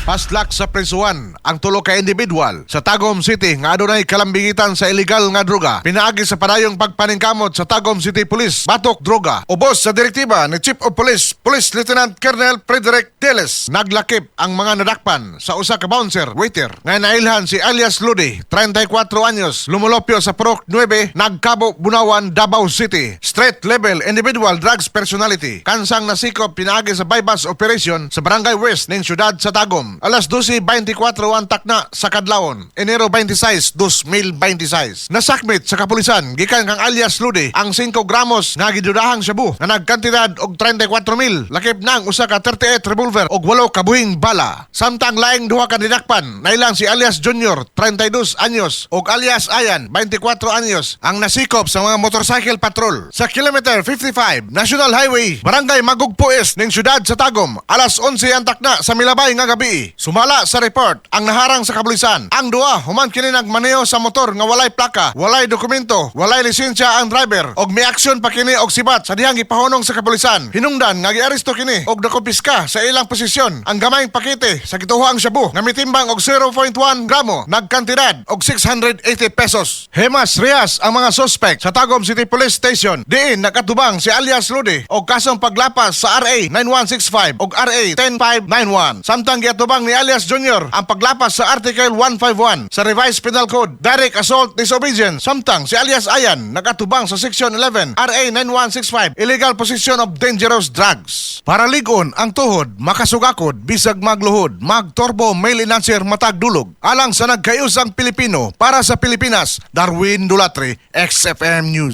Paslak sa prisuan ang tulo ka individual sa Tagum City nga adunay kalambingitan sa illegal nga droga pinaagi sa padayong pagpaningkamot sa Tagum City Police batok droga. Ubos sa direktiba ni Chief of Police, Police Lieutenant Colonel Frederick Teles, naglakip ang mga nadakpan sa usa ka bouncer waiter nga nailhan si alias Ludi, 34 anyos, lumulopyo sa Purok 9, Nagkabo, Bunawan, Davao City. Street level individual drugs personality. Kansang nasikop pinaagi sa buy-bust operation sa Barangay West ning syudad sa Tagum. Alas 12:24 ang takna sa kadlawon, Enero 26, 2026. Nasakmit sa kapulisan gikan kang alias Ludi ang 5 gramos nga gidudahang shabu nga nagkantidad og 34,000, lakip nang usa ka 38 revolver og 8 ka buhing bala. Samtang laing duha ka dinakpan, nailang si alias Junior, 32 anyos, og alias Ayan, 24 anyos, ang nasikop sa mga motorcycle patrol sa kilometer 55 National Highway, Barangay Magugpo East ning syudad sa Tagum, alas 11 ang takna sa milabay nga gabi. Sumala sa report ang naharang sa kapulisan, ang duha human kini nagmaneho sa motor nga walay plaka, walay dokumento, walay lisensya ang driver og miaksyon pa kini og sibat sa dihang gipahunong sa kapulisan. Hinungdan nga giaresto kini og nakumpiska sa ilang posisyon ang gamayng pakete sa gituohang shabu nga mitimbang og 0.1 gramo, nagkantidad og 680 pesos. Himas rehas ang mga suspect sa Tagum City Police Station, diin nakatubang si alias Ludi og kasong paglapas sa RA 9165 og RA 10591. Samtang giatubang ni alias Junior ang paglapas sa Article 151 sa Revised Penal Code, direct assault disobedience. Samtang si alias Ayan nakatubang sa Section 11 RA 9165, illegal possession of dangerous drugs. Para ligon ang tuhod, makasugakod bisag magluhod, magtorbo male enhancer matag dulog. Alang sa nagkayusang Pilipino, para sa Pilipinas, Darwin Dulatre, XFM News.